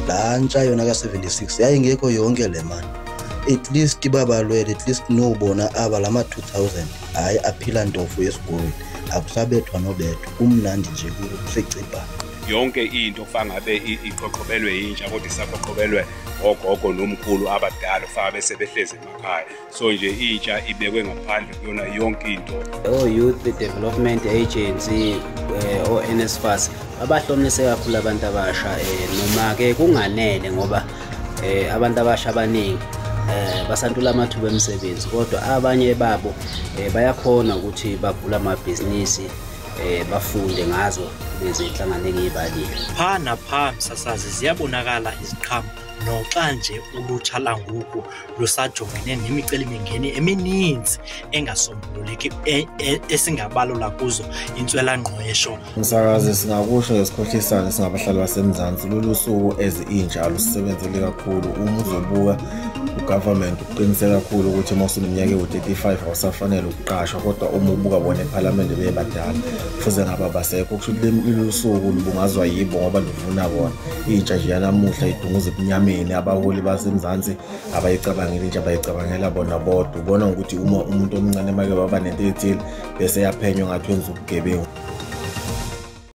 Laa ntsha yona ka-76 yayingekho yonke le mali. At least babalwele, at least nobona aba lama 2000 hayi aphila ntofu esikolweni, akusabethwa nobethwa, kumnandi nje kusecibha. Yonke into kufanele ngabe iqhoqhobelwe intsha, kodwa isaqhoqhobelwe ogogo nomkhulu abadala kufanele bese behlezi emakhaya. So nje intsha ibekwe ngaphandle kuyona yonke into. O-Youth Development Agency, o-NSFAS abahlomlise kakhulu abantu abasha, noma-ke kunganele ngoba abantu abasha abaningi basantula amathuba emisebenzi, kodwa abanye babo bayakhona ukuthi bavule amabhizinisi, bafunde ngazo lezi zinhlangano engiyibalile. Pha napha msasazi ziyabonakala iziqhamo, noxa nje ulutsha langoku lusajongene nemicelimingeni emininzi engasombululeki, esingabalula kuzo intswelangqesho. Msakazi, singakusho ngesikhohlisane singabahlali baseMzansi, lolu suku as intsha alusebenzele kakhulu. Uma uzobuka ugovernment uqinise kakhulu ukuthi uma usuneminyaka ewu-35 awusafanele ukuqashwa, kodwa uma ubuka bona ephalamende bebadala fuze ngaba basekho. Kusho ukuthi lolu suku lubungazwa yibo ngoba luvuna bona. Intsha nje yanamuhla idunguza ebunyameni, abaholi baseMzansi abayicabangela intsha, bayicabangela bona bodwa. Ubona ngokuthi uma umuntu omncane make waba nento ethile bese yaphenywa ngathi wenza ubugebengu.